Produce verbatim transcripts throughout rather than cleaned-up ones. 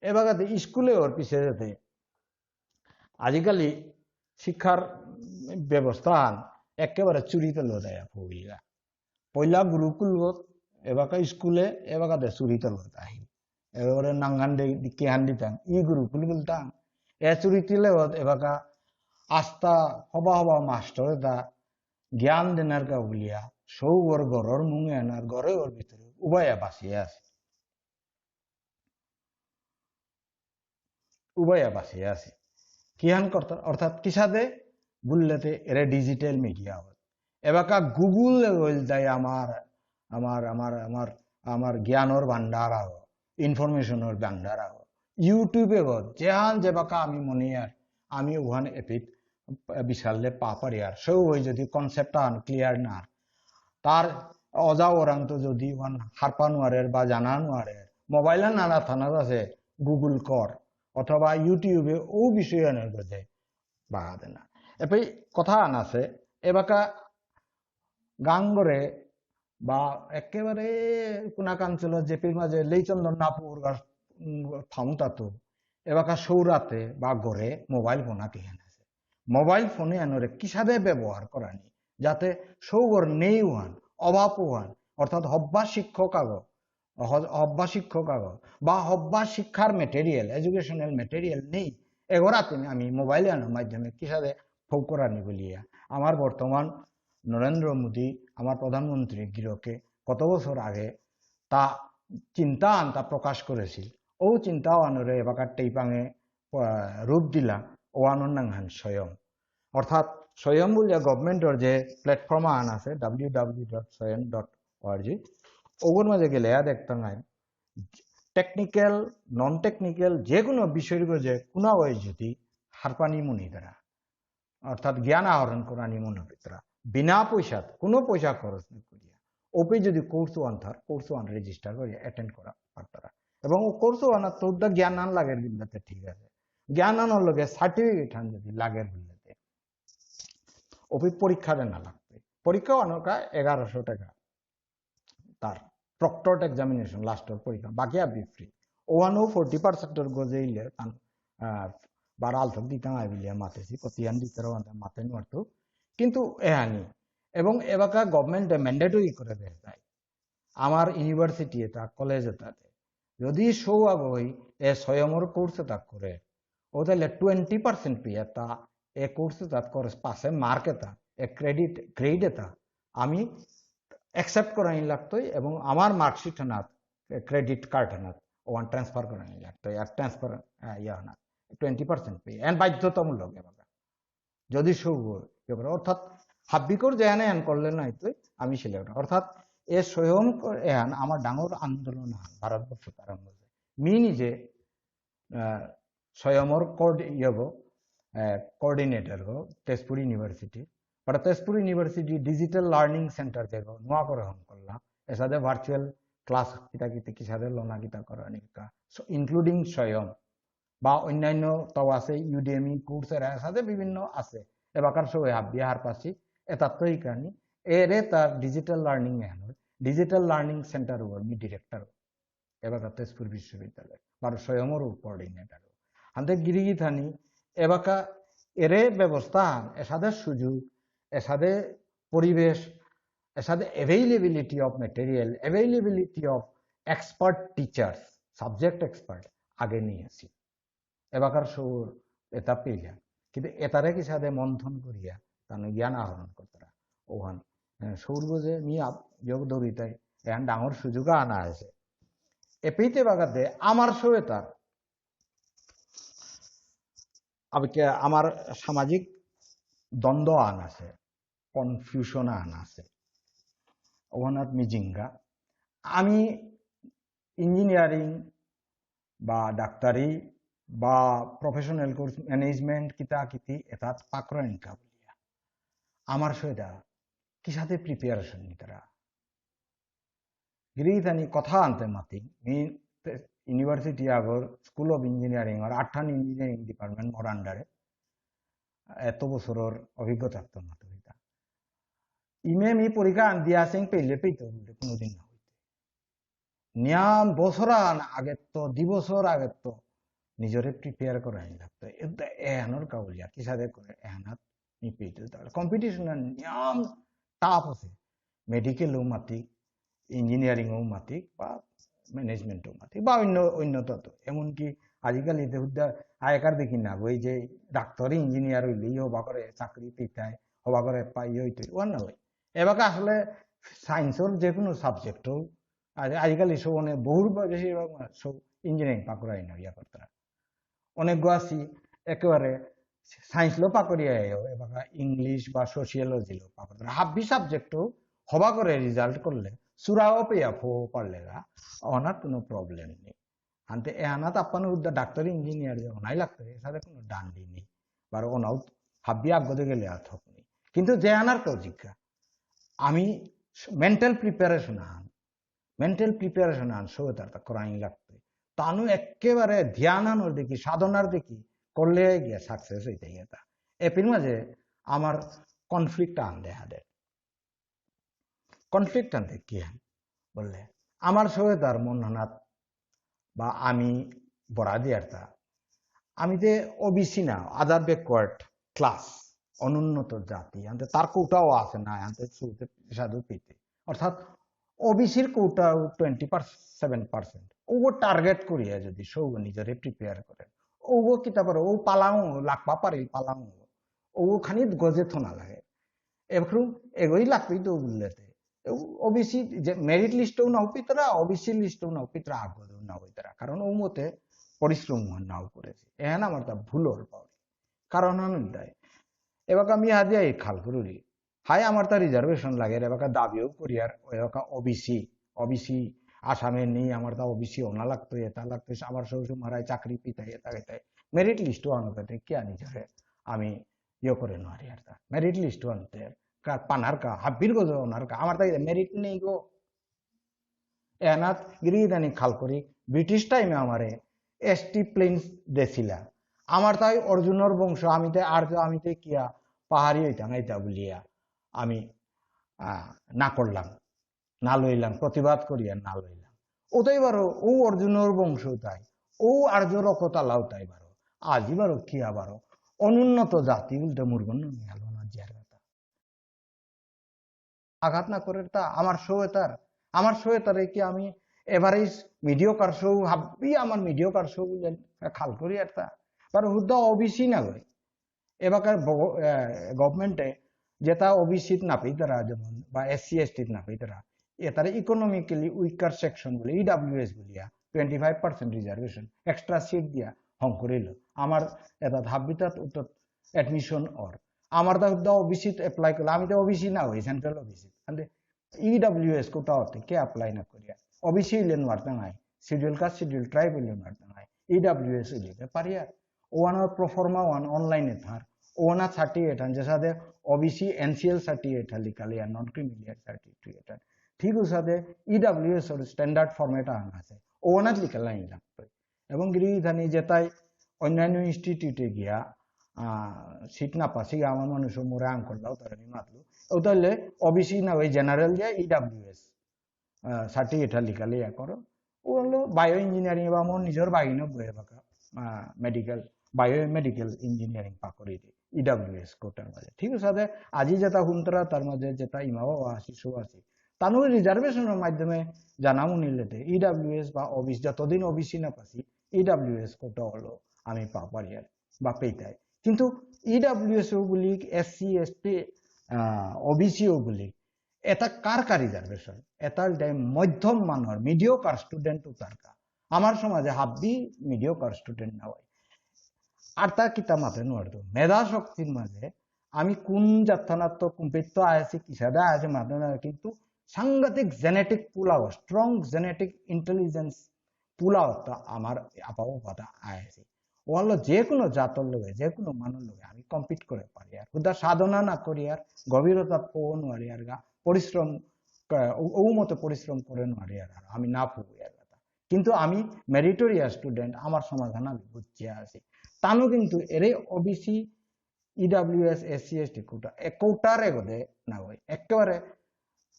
এবাকাতে স্কুলে ওর পিছে যেতে আজিকালি শিক্ষার ব্যবস্থা একেবারে চুরিতে লো দেয় ফুলগা। পয়লা গুরুকুল গত, এবাকা স্কুলে, এবাকা দে চুরিতে লো আহি। এবারে নাঙ্গান দে দিকে হান্ডি তাং, ই গুরুকুল বুলতাং। এ চুরিতে লো এবাকা আস্তা হবা হবা মাস্টার দা জ্ঞান দেনার কা বুলিয়া, সৌ ওর ঘরর মুঙে আনার ঘরে ওর ভিতরে উবায়া বাসিয়া আছে। উবায়া বাসিয়া আছে। কিহান করতার? অর্থাৎ কিসাদে বুললেতে এরে ডিজিটাল মিডিয়া হল। এবাকা গুগল হইল তাই আমার, আমার, আমার, আমার, আমার জ্ঞানর ভান্ডার আগ, ইনফরমেশনর ভান্ডার আগ। YouTube এ গো, যেহান যেবাকা আমি মনে আর, আমি ওহান এপিত বিশালে পা পারি আর। সৌ হই যদি কনসেপ্ট আন ক্লিয়ার না, তার অজা ওরাং তো যদি ওহান হারপা নোয়ারের বা জানা নোয়ারের, মোবাইল নানা থানা আছে, গুগল কর, অথবা YouTube এ ও বিষয় আনের গজে বাহাদে না। এপে কথা আন আছে, এবাকা গাঙ্গরে বা একেবারে কোনা কাঞ্চল জেপির মাঝে লেইচন্দন নাপুর গাছ, উম, থামুতাতো, এবাকা সৌরাতে বা গরে মোবাইল ফোন আকি হেন আছে। মোবাইল ফোনে আনরে কিসাদে ব্যবহার করানি, যাতে সৌগর নেই ওয়ান, অভাব ওয়ান, অর্থাৎ হব্বা শিক্ষক আগ, হ-, হব্বা শিক্ষক আগ, বা হব্বা শিক্ষার মেটেরিয়াল, এডুকেশনাল মেটেরিয়াল নেই, এগোরাতে আমি মোবাইল আনার মাধ্যমে কিসাদে ফৌ করানি বলিয়া। আমার বর্তমান নরেন্দ্র মোদী, আমার প্রধানমন্ত্রী গিরকে কত বছর আগে তা চিন্তা আনতা প্রকাশ করেছিল। ও চিন্তা আনরে এবাকার টেইপাঙে, আহ, রূপ দিলা, ওয়ানোর নাঙহান স্বয়ং। অর্থাৎ স্বয়ং বুলিয়া গভর্নমেন্টর যে প্ল্যাটফর্ম আন আছে, ডাব্লিউ ডাব্লিউ ডাব্লিউ ডট স্বয়ং ডট অআরজি, ওগুর মাঝে গেলে আর দেখতাম নাই, টেকনিক্যাল, নন টেকনিক্যাল যে কোনো বিষয়র যে কোনো হয় যদি হারপানি মনে করা, অর্থাৎ জ্ঞান আহরণ করানি মনে করা, বিনা পয়সা, কোনো পয়সা খরচ না করিয়া, ওপি যদি কোর্স ওয়ান থার, কোর্স ওয়ান রেজিস্টার করিয়া অ্যাটেন্ড করা পারতারা। এবং ও কোর্স ওয়ান আর তোর জ্ঞান আন লাগের বিল্লাতে ঠিক আছে, জ্ঞান আনার লগে সার্টিফিকেট আন যদি লাগের বিল্লাতে, ওপি পরীক্ষা দেনা লাগবে। পরীক্ষা অনকা এগারোশো টাকা, তার প্রক্টর্ড এক্সামিনেশন লাস্টর পরীক্ষা, বাকি আপনি ফ্রি। ওয়ানও ফোর্টি পার্সেন্টর গজে ইলে তান, আহ, বারো আলতো দিতাম আই বুলিয়া মাতেছি, কতিয়ান দিতে মাতে নুয়ারতো। কিন্তু এহানি, এবং এবাকা গভর্নমেন্টে ম্যান্ডেটরি করে দেয় তাই। আমার ইউনিভার্সিটি এটা, কলেজ এটাতে যদি সৌ আগই এ স্বয়মর কোর্স এটা করে, ও তাহলে টোয়েন্টি পার্সেন্ট পি এটা, এ কোর্স এটাত করে পাসে মার্ক এটা, এ ক্রেডিট, গ্রেড এটা আমি অ্যাকসেপ্ট করানি লাগতই এবং আমার মার্কশিট হানাত, ক্রেডিট কার্ড হানাত ওয়ান ট্রান্সফার করানি লাগতই। আর ট্রান্সফার, আহ, ইয়া হানাত টোয়েন্টি পার্সেন্ট পে, এন বাধ্যতামূলক এবার। যদি সৌ ইয়ে করে, অর্থাৎ হাব্বিকর যে এনে এন করলে নাই তো আমি সিলেক্ট। অর্থাৎ এ স্বয়ং ক-, এহান আমার ডাঙর আন্দোলন আহান ভারতবর্ষত আরম্ভ হয়েছে। মি নিজে, আহ, স্বয়মর কোর্ড-, ইয়ে গো, আহ, কোঅর্ডিনেটর গো, তেজপুর ইউনিভার্সিটি। বারো Tezpur university digital learning centre দেখো, নোয়া করে হম করলাম। এসাদে ভার্চুয়াল ক্লাস কিতা কিতা কিসাদে লোনা কিতা করা নিকা। So, including স্বয়ং বা অন্যান্য তাও আছে, ইউডেমি, কোর্সেরা, এসাদে বিভিন্ন আছে। এবাকার সবাই হাবিয়া হারপাসি, এটাত তো ইকানি। এরে তার ডিজিটাল লার্নিং মেহনত, ডিজিটাল লার্নিং সেন্টার ওর মি ডিরেক্টর। এবাকা তেজপুর বিশ্ববিদ্যালয়, বারো স্বয়মর কোঅর্ডিনেটর। আনতে গিরিগি থানি, এবাকা এরে ব্যবস্থা, এসাদে সুযোগ, এসাদে পরিবেশ, এসাদে availability of material, availability of expert teachers, subject expert আগে নিয়ে আসি। এবাকার সৌর এটা পেইলা। কিন্তু এটারে কিসাদে মন্থন করিয়া তানু জ্ঞান আহরণ করতারা। ওহান, আহ, সৌর বুঝে মি আপ-, যোগ দৌড়িতাই, এহান ডাঙর সুযোগ আনা আছে। এপিতে বাগাতে আমার সৌ এটার, আবেকে আমার সামাজিক দ্বন্দ্ব আন আছে, কনফিউশন আন আছে। ওহানাত মিজিঙ্গা। আমি ইঞ্জিনিয়ারিং বা ডাক্তারি বা প্রফেশনাল কোর্স ম্যানেজমেন্ট কিতা কিতি এটাত পাকরইন কা বুলিয়া। আমার সৌদা কিসাদে প্রিপারেশন নিতারা। গিরিথানি কথা আনতে মাতি, মি তে-, ইউনিভার্সিটি আগর স্কুল অফ ইঞ্জিনিয়ারিং আর আঠান ইঞ্জিনিয়ারিং ডিপার্টমেন্ট মোর আন্ডারে এত বছরর অভিজ্ঞতা তো মাত্র এটা। ইমে মি পরীক্ষা আন দিয়া সিং পেলে পেইতো বুলে কোনোদিন না হইতে। নিয়াম বছর আন আগে তো, দি বছর আগে তো, নিজরে প্রিপেয়ার করানি লাগতো। এহানর কাউলিয়া কিসাদে করে এহানাত নি পেইতে তার কম্পিটিশন নিয়াম টাফ আছে। মেডিকেলও মাতিক, ইঞ্জিনিয়ারিংও মাতিক বা ম্যানেজমেন্টও মাতিক বা অন্য অন্য তত। এমনকি আজিকালি যে হুদ্দা আয়কার দেখি না ওই যে ডাক্তারি ইঞ্জিনিয়ার হইলেই হবা করে চাকরি পেতায়, হবা করে পাই হইতে ওয়ান না হয়। এবাকা আসলে সায়েন্সর যে কোনো সাবজেক্টও আজ আজিকালি সব মানে বহুর বেশিরভাগ মানে সব ইঞ্জিনিয়ারিং পাকরাই না ইয়া করতারা। অনেক গো আছি একেবারে সায়েন্সলো পাকরিয়া এবাকা ইংলিশ বা সোশিওলজিলো পাকরিয়া হাব্বি সাবজেক্টও হবা করে রেজাল্ট করলে সুরাও পেয়া ফো পারলেগা অনার কোনো প্রবলেম নেই। আনতে এহানাত আপ্পানো উদ্দা ডাক্তার ইঞ্জিনিয়ার যে অনাই লাগতো এসাদে কোনো ডান্ডি নেই। বারো অনাও হাব্বি আগদে গেলে আর থক নেই। কিন্তু যে আনার কেউ জিজ্ঞা আমি মেন্টাল প্রিপারেশন আন মেন্টাল প্রিপারেশন আন সৌতার তা করাই লাগতো। তানু একেবারে ধ্যান আনোর দেখি সাধনার দেখি করলে গিয়া সাকসেস হইতে গিয়া তা। এপির মাঝে আমার কনফ্লিক্ট আন দেখা দেয়। কনফ্লিক্ট আনতে কি হয় বললে আমার সৌতার মন হানাত বা আমি বড়া দিয়ার তা আমি যে ওবিসি না আদার ব্যাকওয়ার্ড ক্লাস অনুন্নত জাতি আনতে তার কোটাও আছে না আনতে সৌতে সাধু পেতে অর্থাৎ ওবিসির কোটা টোয়েন্টি সেভেন পার্সেন্ট ও টার্গেট করিয়া যদি সৌ নিজেরে প্রিপেয়ার করে ও কিতা পারে ও পালাও লাগবা পারিল পালাও ও খানি গজে থনা লাগে। এখন এগোই লাগতোই তো বুললেতে ওবিসি যে মেরিট লিস্টও নাও পিতরা ওবিসি লিস্টও নাও পিতরা আগদও নাও পিতরা কারণ ও মতে পরিশ্রম নাও করেছে এহান আমার তা ভুল অর পাওয়া কারণ আনন্দায়। এবার আমি হাজিয়া এই খাল করুরি হাই আমার তা রিজার্ভেশন লাগে এবার দাবিও করি আর এবার ওবিসি ওবিসি আসামে নেই আমার তা ওবিসি ওনা লাগতো এটা লাগতো আমার সৌ সৌ মারায় চাকরি পিতাই এটা এটাই মেরিট লিস্টও আনতে কে আনি যাবে আমি ইয়ে করে নোয়ারি আর তা মেরিট লিস্টও আনতে কা পানার কা হাব্বির গো ওনার কা আমার তাই মেরিট নেই গো। এনাত গিরি দানি খাল করি ব্রিটিশ টাইমে আমারে এসটি প্লেন্স দেছিলা। আমার তাই অর্জুনর বংশ আমি তাই আর্য আমি তাই কিয়া পাহাড়ি হইতাম এটা বলিয়া আমি আহ, না করলাম, না লইলাম, প্রতিবাদ করিয়া না লইলাম। ওটাই বারো ও অর্জুনর বংশ তাই ও আর্য রকতালাও তাই বারো আজি বারো কিয়া বারো অনুন্নত জাতি বলতে মুরগন নিয়ালো না জিয়ার কথা। আঘাত না করে তা আমার সৌ এতার আমার সৌ এতারে কি আমি এভারেজ মিডিও কারসৌ হাব্বি আমার মিডিও কারসৌ বলে খাল করি আর তা। বারো হুদ্দা ওবিসি না লয় এবাকার গভর্নমেন্টে যেটা ওবিসি না পেইতারা যেমন বা এসসি এসটি না পেইতারা এটারে ইকোনমিক্যালি উইকার সেকশন বলে ইডাব্লিউএস বলিয়া twenty five percent reservation extra seat দিয়া হং করিল। আমার এটা হাব্বিতাত উত্তর অ্যাডমিশন অর আমার তো ওবিসি এপ্লাই করলে আমি তো ওবিসি না হই সেন্ট্রাল ওবিসি আন্দে ইডাব্লিউএস কোটা হতে কে অ্যাপ্লাই না করিয়া ওবিসি ইলে নোয়ারতাঙাই শিডিউল কাস্ট শিডিউল ট্রাইব ইলে নোয়ারতাঙাই ইডাব্লিউএস ইলে পারিয়া ওয়ান প্রোফর্মা ওয়ান অনলাইনে থার ওয়ানা থার্টি এইট আন যেসাদে ওবিসি এনসিএল থার্টি এইট লিখালে আর non creamy layer thirty two eight ঠিক ওসাদে ইডাব্লিউএস ওর স্ট্যান্ডার্ড ফরম্যাট আন আছে ওয়ানাত লিখালে আইন লাগতো। এবং গিরি ধানি যেতাই অন্যান্য ইনস্টিটিউটে গিয়া সিট না পাসি আমার মানুষ মোরে আঙ্কল দাও তারা মাতলো ওটা হলে ওবিসি না ওই জেনারেল যে ইডাব্লিউএস সার্টিফিকেট লিখালে ইয়া করো। ও হলো বায়ো ইঞ্জিনিয়ারিং বা আমার নিজের বাগিনো বয়ে বাকা মেডিকেল বায়ো মেডিকেল ইঞ্জিনিয়ারিং পাকরি ইডাব্লিউএস কোটার মাঝে ঠিক আছে। আজি যেটা হুন্তরা তার মাঝে যেটা ইমা বাবা আসি সব আসি তানুর রিজার্ভেশনের মাধ্যমে জানা মুনিলেতে ইডাব্লিউএস বা ওবিসি যতদিন ওবিসি না পাসি ইডাব্লিউএস কোটা হলো আমি পা পারি আর বা পেইতাই। কিন্তু ইডাব্লিউএস ও বলি এসসি এসটি ওবিসি ও বলি এটা কার কার রিজার্ভেশন? এটা হইতে মধ্যম মানর মিডিওকার স্টুডেন্ট উতারকা। আমার সমাজে হাব্বি মিডিওকার স্টুডেন্ট না হয়। আর তা কিতা মাতে নোয়ারতো মেধা শক্তির মাঝে আমি কোন জাতনাত্ত কুম্পিত্ত আয়াসি কিসাদা আয়াসি মাতে না কিন্তু সাংঘাতিক জেনেটিক পুলাও স্ট্রং জেনেটিক ইন্টেলিজেন্স পুলাও তা আমার আপাও পাতা আয়াসি। ওয়াল্লো যে কোনো জাতর লগে যে কোনো মানুষ লগে আমি কম্পিট করে পারি আর হুদা সাধনা না করি আর গভীরতা পো নোয়ারি আর গা পরিশ্রম ক- ও- ও মতো পরিশ্রম করে নোয়ারি আর আর আমি না ফুবি আর কথা। কিন্তু আমি মেরিটোরিয়াস স্টুডেন্ট আমার সমাধান আমি বুঝিয়া আছি। তানু কিন্তু এরে ওবিসি ইডাব্লিউএস এসসি এসটি কোটা এ কোটার এগোদে না হয় একেবারে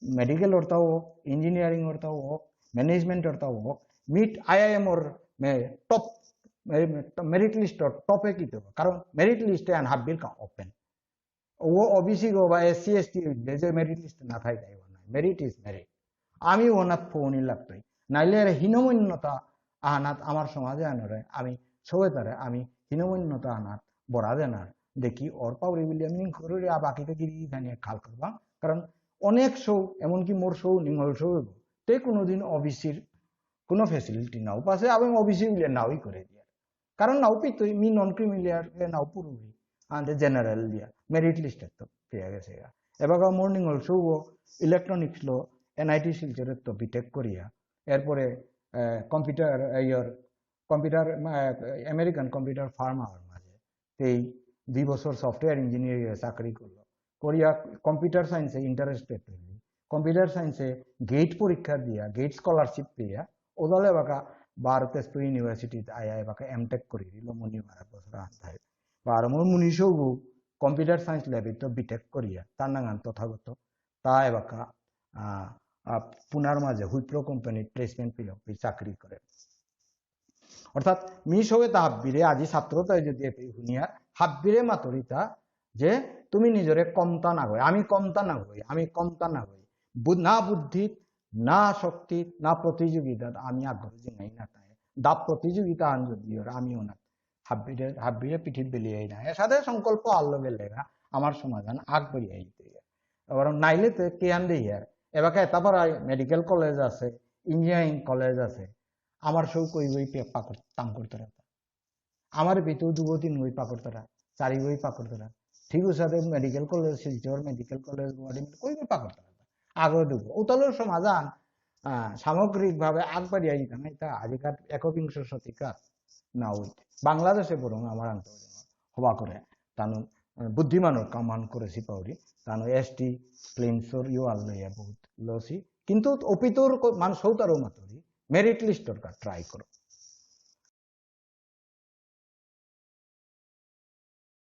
মেডিকেল অর্থাও হোক ইঞ্জিনিয়ারিং অর্থাও হোক ম্যানেজমেন্ট অর্থাও হোক মিট আইআইএম ওর টপ মেরিট লিস্টর টপে কিতা, কারণ মেরিট লিস্ট এহান হাব্বির কা ওপেন। ও ওবিসি গো বা এসসি এসটি যে মেরিট লিস্ট না থাই তাই না, মেরিট ইজ মেরিট। আমি ওনাত ফোনই লাগতই, নাইলে এর হীনমন্যতা আহানাত আমার সমাজে আনরে আমি সবে তারে আমি হীনমন্যতা আহানাত বড়া দেনার দেখি। ওর পাউরি বলি আমি নিংখরুরে আ বাকিতে গিরি জানিয়ে খাল করবা। কারণ অনেক সৌ, এমনকি মোর সৌ, নিঙল সৌ হইব, তে কোনোদিন ওবিসির কোনো ফেসিলিটি নাও পাসে, এবং ওবিসি বলে নাওই করে দিয়ার। কারণ নাও পিতই মি নন ক্রিমিলিয়ার নাও পুরুবি আনতে জেনারেল দিয়া মেরিট লিস্টে তো পেয়ে গেছে গা। এবার মোর নিঙল সৌ ইলেকট্রনিক্স লো এনআইটি শিলচরে তো বিটেক করিয়া, এরপরে computer year computer American computer firm আমার মাঝে এই দুই বছর সফটওয়্যার ইঞ্জিনিয়ারিং চাকরি করলো, করিয়া কম্পিউটার সায়েন্সে ইন্টারেস্টেড হইলি। কম্পিউটার সায়েন্সে গেট পরীক্ষা দিয়া, গেট স্কলারশিপ পেয়া, ওদালে বাকা ভারত তেজপুর ইউনিভার্সিটিতে আয়া এবাকা এমটেক করি দিল, মুনি বারো বছর আন্তায়। বারো মোর মুনি সৌগু কম্পিউটার সায়েন্স ল্যাবে তো বিটেক করিয়া, তার নাঙান তথাগত, তা এবাকা আহ, আহ, পুনার মাঝে হুইপ্রো কোম্পানির প্লেসমেন্ট পেয়ে চাকরি করে। অর্থাৎ মি সবে তা হাব্বিরে আজি ছাত্রতায় যদি এপে হুনিয়ার হাব্বিরে মাতরিতা যে তুমি নিজরে কমতা না হই, আমি কমতা না হই, আমি কমতা না হই। বু-, না বুদ্ধিত, না শক্তিত, না প্রতিযোগিতাত আমি আগ্রহ জিনাই না তাই। দা প্রতিযোগিতা আন যদি ওর আমি ওনার হাব্বিরে, হাব্বিরে পিঠিত বেলিয়ে না। এর সাথে সংকল্প আলো গেলে না, আমার সমাধান আগ বেরিয়ে আইতে। এবার নাইলে তো কে আন দিয়ে আর। এবার এতা পারা মেডিকেল কলেজ আছে, ইঞ্জিনিয়ারিং কলেজ আছে। আমার সৌ কই বই পে-, পাকর-, তাম করতে রাখতা। আমার ভিতরে দুগো তিন বই পাকরতারা, চারি বই পাকরতারা। ঠিক ওসাদে medical college, Silchar medical college, Guwahati medical, কই বই পাকরতারা। আগে দুগো। উতালোর সমাধান, আহ, সামগ্রিকভাবে আগবাড়িয়া যেতাম, এটা আজিকার একবিংশ শতিকার না হইতে। বাংলাদেশে বরং আমার আন্তর্জাতিক হবা করে, তানু, আহ, বুদ্ধিমানর কামান করেছি পাউরি, তানু এসটি প্লেনসর ইউ আর লইয়া বহুত লসি। কিন্তু অপিতর ক-, মানুষ হৌতারও মাতুরি, মেরিট লিস্টর কা ট্রাই করো।